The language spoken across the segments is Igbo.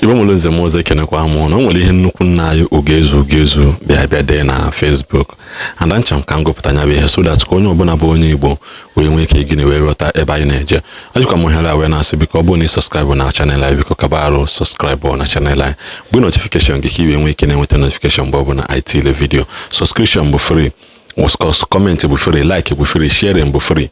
Igbo nwere nze m ọzọ, ekenekwa m. Na o nwere ihe nnukwu nna anyị Ugezu Ugezu bịa bịa dee na Facebook, and nchọ m ka m gụpụta ya bụ ihe so that ka onye ọbụla bụ onye Igbo wee nwee ike gịnị wee ghọta ebe anyị na-eje. Ajụkwa m ohere a wee na-asị, biko, ọ bụrụ na ị subscribe na channel anyị, biko kaba arụ subscribe na channel anyị, bụ notification gị ka i wee nwee ike na-enweta notification mgbe ọbụla anyị tile video. Subscription bụ free, comment bụ free, like bụ free, sharing bụ free.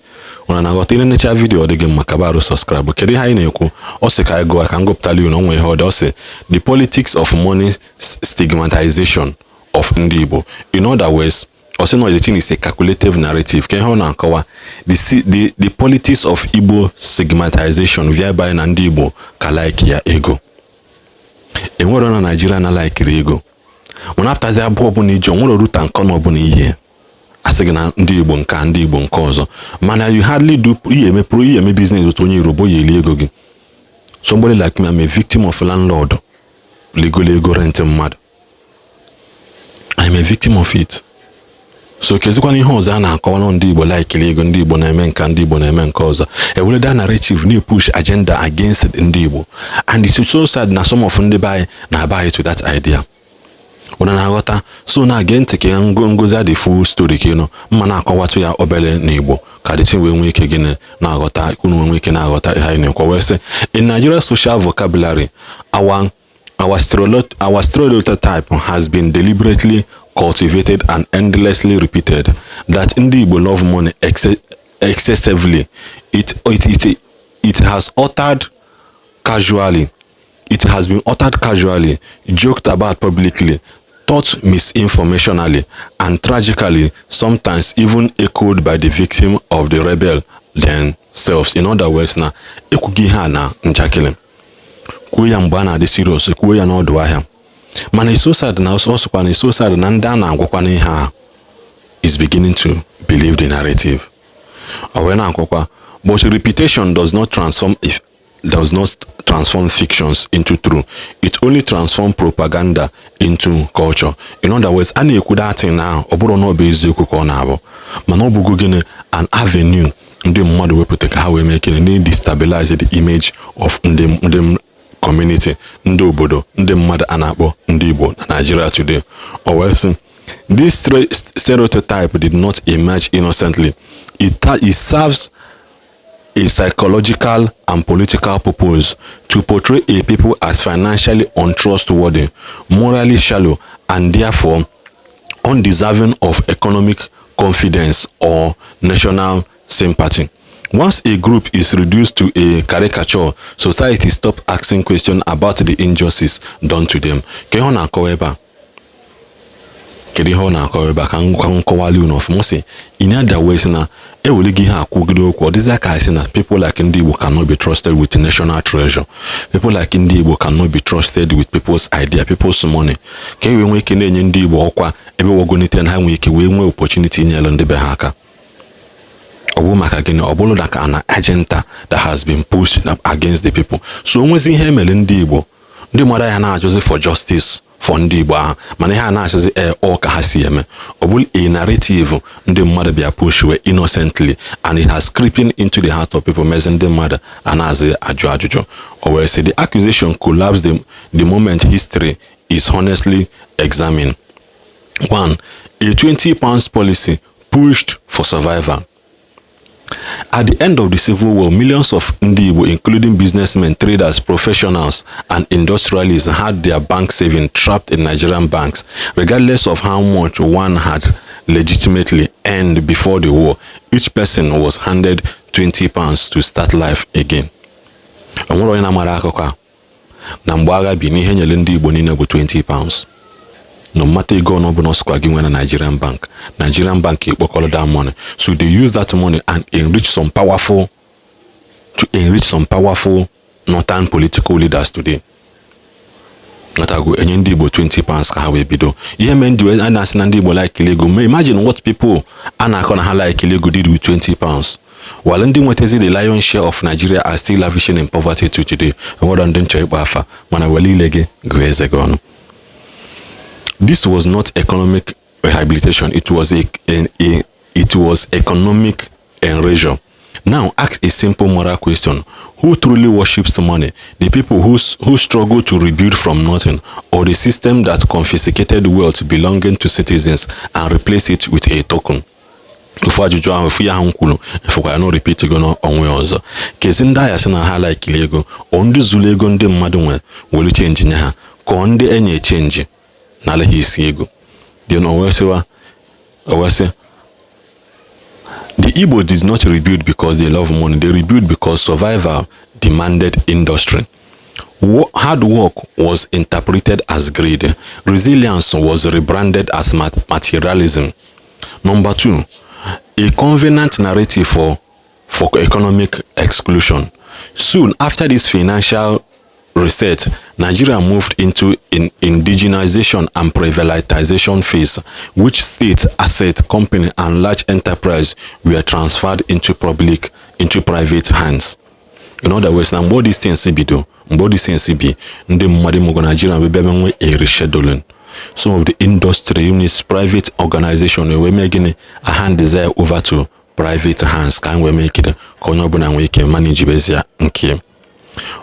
Ụna na-aghọta ihe necha video ọ dị gị mma, kaba arụ subscribe. Kedu ihe anyị na-ekwu? Ọ sị ka anyị gụọ, ka m gụpụtala unu onwe ihe ọ dị. Ọ sị, "The politics of money stigmatization of ndị Igbo." In other words, ọ sị na the thing is a calculative narrative. Ka ihe ọ na-akọwa, the politics of Igbo stigmatization, whereby na ndị Igbo ka like ya ego. Enwero na Naijiria na likeri ego, mana apụtazi abụọ ọbụla iji onwere ruta nkọ ọbụla ihe asị gị na ndị Igbo nke ndị Igbo nke ọzọ, mana you hardly do ihe emepụrụ ihe eme business otu onye Yoruba ya eli ego gị. Somebody like me, I'm a victim of landlord ligolo ego rent mmadụ. I'm a victim of it. So kezikwana ihe ọzọ a na-akọwa na ndị Igbo likeli ego, ndị Igbo na-eme nka, ndị Igbo na-eme nke ọzọ, ewere that narrative na-epush agenda against ndị Igbo. And it's so sad na some of ndị be anyị na-abuy to that idea. Ụna na-aghọta? So na-age ntị ka ngozi the full story ka ịnụ mma na-akọwatụ ya obere n'Igbo ka the thing wee nwee ike gịnị na-aghọta, unu wee nwee ike na-aghọta ihe anyị na-ekwu. Wee sị, in Nigeria social vocabulary, our stereotype has been deliberately cultivated and endlessly repeated that ndị Igbo love money excessively. It has uttered casually, it has been uttered casually, joked about publicly, taught misinformationally, and tragically, sometimes even echoed by the victim of the rebel themselves. In other words, na ekwughị ihe a na njakịrị, kwuo ya mgbe a na-adị serious, kwuo ya n'ọdụ ahịa, mana it's so sad na ọ sịkwa na it's so sad na ndị a na-agwakwa n'ihe a is beginning to believe the narrative. Ọ wee na-akwụkwa, but repetition does not transform fictions into true, it only transform propaganda into culture. In other words, a na-ekwu datin ahụ, ọ bụrụ na ọ bụ eziokwu ka ọ na-abụ, mana ọ bụgo gịnị, an avenue ndị mmadụ wepụta ka ha wee mee gịnị, na-destabilize the image of ndị community, ndị obodo, ndị mmadụ a na-akpọ ndị Igbo na Nigeria today. O wee sị, this stereotype did not emerge innocently. It serves a psychological and political purpose to portray a people as financially untrustworthy, morally shallow, and therefore undeserving of economic confidence or national sympathy. Once a group is reduced to a caricature, society stop asking questions about the injustice done to them. Ka ihe ọ na-akọwa ebe a, kedu ihe ọ na-akọwa ebe a? Ka m kọwali unu ọfụma. Sị, in other words, na ewere gị ihe akwụgide okwu, ọ dịzịa ka sị na people like ndị Igbo cannot be trusted with national treasure, people like ndị Igbo cannot be trusted with people's idea, people's money, ka e wee nwee ike na-enye ndị Igbo ọkwa ebe wagonite na ha nwee ike wee nwee opportunity inyere ndị be ha aka. Ọ bụ maka gịnị? Ọ bụrụ na ka an agenda that has been pushed against the people. So o nwezi ihe emere ndị Igbo, ndị mmadụ ya na-ajụzi for justice for ndị Igbo ahụ, mana ihe a na-achịzi e ọ ka ha si eme, ọ bụrụ a narrative ndị mmadụ bịa push wee innocently, and it has creeping into the heart of people, mezi ndị mmadụ a na-azị ajụ ajụjụ. O wee sị, the accusation collapsed the moment history is honestly examined. One, a £20 policy pushed for survival. At the end of the Civil War, millions of Ndị Igbo, including businessmen, traders, professionals, and industrialists, had their bank savings trapped in Nigerian banks. Regardless of how much one had legitimately earned before the war, each person was handed £20 to start life again. O nwere onye na-amara akụkọ a na mgbe agha bi n'ihe nyere ndị Igbo niile bụ £20, no matter ego ọbụla ọsịkwa gị nwee na Nigerian bank. Nigerian bank ekpokọrọ that money, so they use that money and enrich some powerful to enrich some powerful northern political leaders today. Nghọtago? Enye ndị Igbo £20 ka ha wee bido ihe mee. Ndị a na-asị na ndị Igbo like ego ma imagine what people a na-akọ na ha like ego did with £20, while ndị nwetazi the lion share of Nigeria are still lavishing in poverty to today. Enwere ndị nchọ ịkpọ afa, mana were ile gị gụọ eze gị ọnụ. This was not economic rehabilitation, it was economic erasure. Now ask a simple moral question: who truly worships money? The people who struggle to rebuild from nothing, or the system that confiscated wealth belonging to citizens and replace it with a token? Ofu ajụjụ ahụ, ofu ya ahụ m kwuru, efekwa ya na repeat go n'onwe ya ọzọ. Kezi ndị agha sị na ha laikili ego, ọ ndị zuru ego ndị mmadụ nwe were change nye ha, ka ọ ndị enye change na ha isi ego dị na owesị? The Igbo did not rebuild because they love money. They rebuild because survival demanded industry. Hard work was interpreted as greed. Resilience was rebranded as materialism. Number two, a convenient narrative for economic exclusion. Soon after this financial reset, Nigeria moved into an indigenization and privatization phase, which state asset, company, and large enterprise were transferred into private hands. In other words, na mgbe all these things bido, mgbe all these things bi, ndị mmadụ mụgo Nigeria wee bịa nwee a rescheduling. Some of the industry units, private organization wee mee gịnị? A hand desire over to private hands, ka anyị wee mee ike ka onye ọbụla nwee ike manage bezie nke.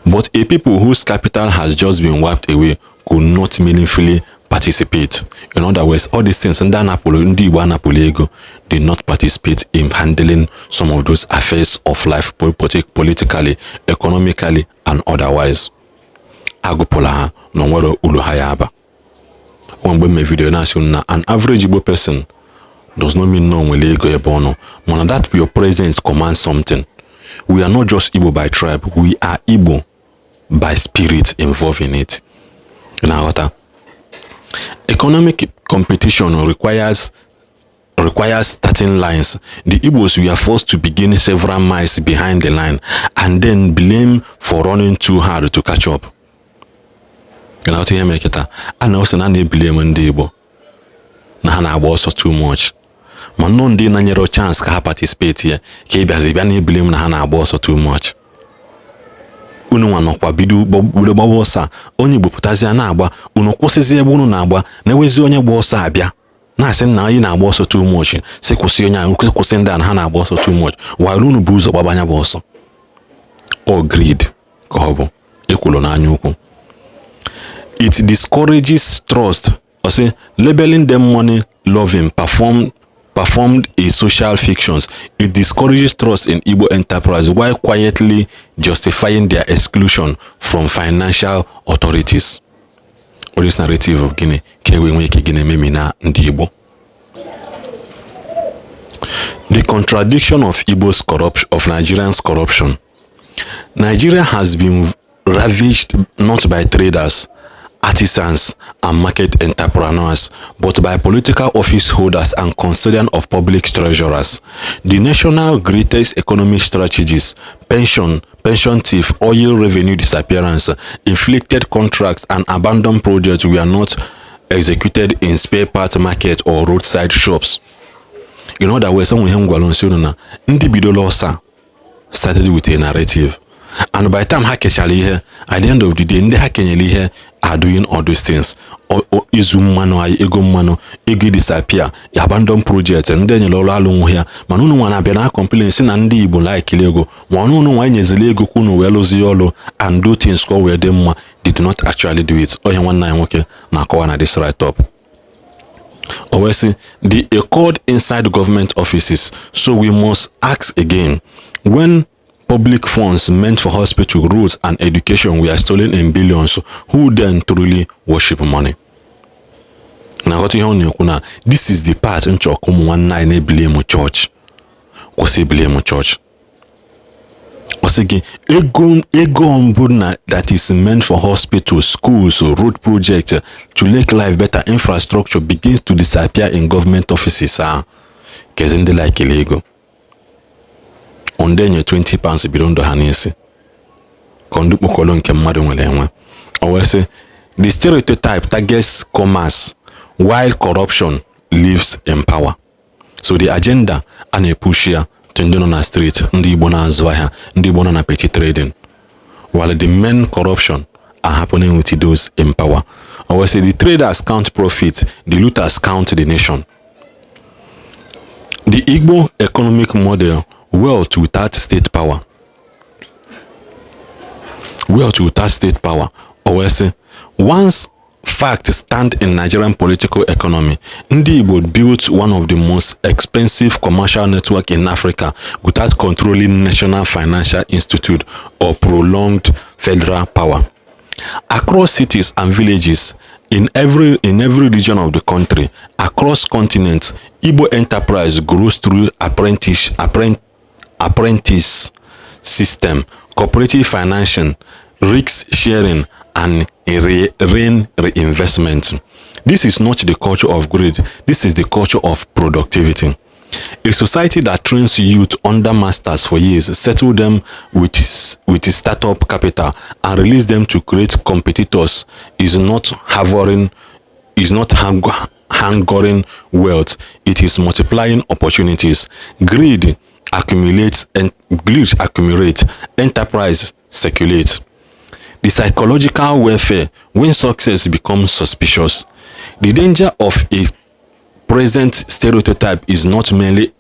But a people whose capital has just been wiped away could not meaningfully participate. In other words, all these things, ndị anapụrụ, ndị Igbo anapụrụ ego, did not participate in handling some of those affairs of life, politically, economically, and otherwise. Agụpụla ha na onwere uru ha ya aba. Nwa mgbe mme video na-asị unu na an average Igbo person does not mean na o nwere ego ebe ọ nọ, mana that your presence commands something. We are not just Igbo by tribe, we are Igbo by spirit involved in it. Na-aghọta? Economic competition requires starting lines. The Igbos were forced to begin several miles behind the line and then blame for running too hard to catch up. Ị na-aghọta ihe mere kịta? A na-ose na a na-ebili ndị Igbo na ha na-agba ọsọ too much, ma nnọọ ndị na-nyere chance ka ha participate ya, ka ị bịazi bịa na-ebili m na ha na-agba ọsọ too much. Unu nwa nọkwa bido bido gbawa ọsọ a, onye Igbo pụtazie na-agba, unu kwụsịzi ebe unu na-agba, na-ewezi onye gba ọsọ abịa na-asị na anyị na-agba ọsọ too much, sị kwụsị onye ahụ, kwụsị ndị a na ha na-agba ọsọ too much, while unu bụ ụzọ gbaba anya bụ ọsọ. Ọ greed ka ọ bụ ekwulu n'anya ukwu. It discourages trust. Ọ sị labeling them money loving performed a social fictions. It discourages trust in Igbo enterprise while quietly justifying their exclusion from financial authorities. All this narrative of gịnị ka e wee nwee ike gịnị memina ndị Igbo. The contradiction of Igbo's corruption, of Nigerians' corruption. Nigeria has been ravaged not by traders, artisans, and market entrepreneurs, but by political office holders and custodians of public treasurers. The national greatest economic strategies, pension thief, oil revenue disappearance, inflated contracts, and abandoned projects were not executed in spare part market or roadside shops. In other words, ihe m gwara nsi unu na ndị bidoro ọsọ a started with a narrative, and by the time ha kechara ihe, at the end of the day, ndị ha kenyere ihe are doing all those things. Izu mmanụ anyị, ego mmanụ, ego disappear, abandon project, ndị enyere ọrụ alụnwụ ya. Mana unu nwa na-abịa na complain si na ndị Igbo laikili ego, ma ọnụ unu nwa enyezili ego ka unu wee lụzie ọrụ and do things ka ọ wee dị mma, did not actually do it. Onye nwanne anyị nwoke na-akọwa na this write up, o wee sị the accord inside government offices. So we must ask again: when public funds meant for hospital, roads and education were stolen in billions, who then truly worship money? Na-aghọta ihe ọ na-ekwu na this is the part nchọ ka ụmụ nwanne anyị na-ebili m chọọchị kwụsị ebili m chọọchị. Ọ sị gị ego, ego mbụ na that is meant for hospitals, schools, road projects to make life better, infrastructure, begins to disappear in government offices ahụ. Kezi ndị laikili ego? Ndị enye £20 bido ndụ ha n'isi, ka ndị kpokọrọ nke mmadụ nwere enwe. O wee sị the stereotype targets commerce while corruption lives in power. So the agenda a na-epush ya to ndị nọ na street, ndị Igbo na-azụ ahịa, ndị Igbo nọ na petty trading, while the main corruption are happening with those in power. O wee sị the traders count profit, the looters count the nation. The Igbo economic model Wealth without state power. Wealth without state power. O wee sị, once fact stand in Nigerian political economy, Ndị Igbo built one of the most expensive commercial network in Africa without controlling national financial institute or prolonged federal power. Across cities and villages, in every region of the country, across continents, Igbo enterprise grows through apprentice system, cooperative financing, risk sharing, and reinvestment. This is not the culture of greed. This is the culture of productivity. A society that trains youth under masters for years, settle them with startup capital, and release them to create competitors is not hangering wealth. It is multiplying opportunities. Greed accumulates and greed accumulate, enterprise circulate. The psychological welfare when success becomes suspicious. The danger of a present stereotype is not merely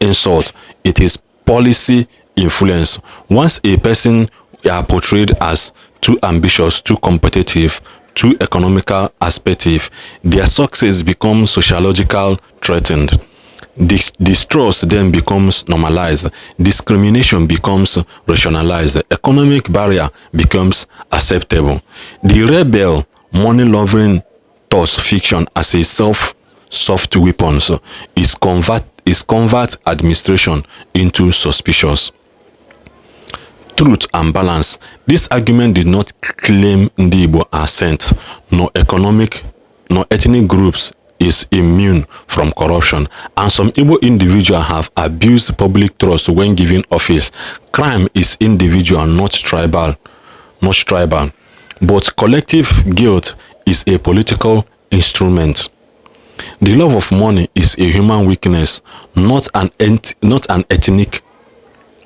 insult, it is policy influence. Once a person are portrayed as too ambitious, too competitive, too economical aspective, their success becomes sociological threatened. Distrust then becomes normalized, discrimination becomes rationalized, economic barrier becomes acceptable. The rebel money-loving thought fiction as a self soft weapons is convert administration into suspicious. Truth and balance. This argument did not claim Ndị Igbo are saints, nor economic nor ethnic groups is immune from corruption, and some Igbo individuals have abused public trust when given office. Crime is individual, not tribal, not tribal. But collective guilt is a political instrument. The love of money is a human weakness, not an ethnic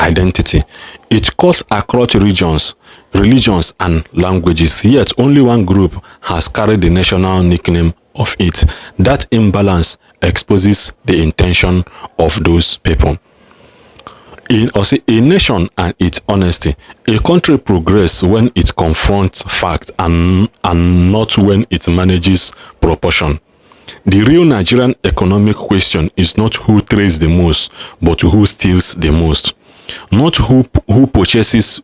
identity. It cuts across regions, religions, and languages, yet only one group has carried the national nickname of it. That imbalance exposes the intention of those people. In or say a nation and its honesty. A country progresses when it confronts facts and not when it manages proportion. The real Nigerian economic question is not who trades the most, but who steals the most. Not who pursues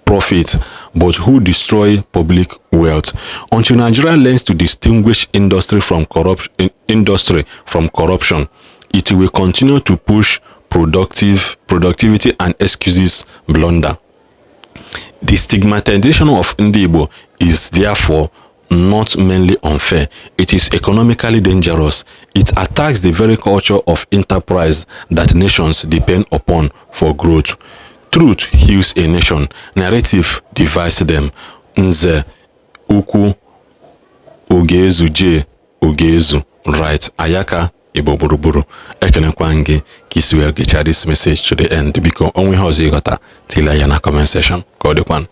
profit, but who destroy public wealth. Until Nigeria learns to distinguish industry from corruption, it will continue to push productive productivity and excuses blunder. The stigmatization of Ndị Igbo is therefore not merely unfair, it is economically dangerous. It attacks the very culture of enterprise that nations depend upon for growth. Truth heals a nation, narrative divides them. Nze Ukwu Ogezu J. Ogezu, right, Ayaka Igbo gburugburu, ekenekwa gị ka isi wee gechaa this message to the end. Biko, onwe ihe ọzọ ịghọta, tila ya na comment section. Ka ọ dịkwanụ.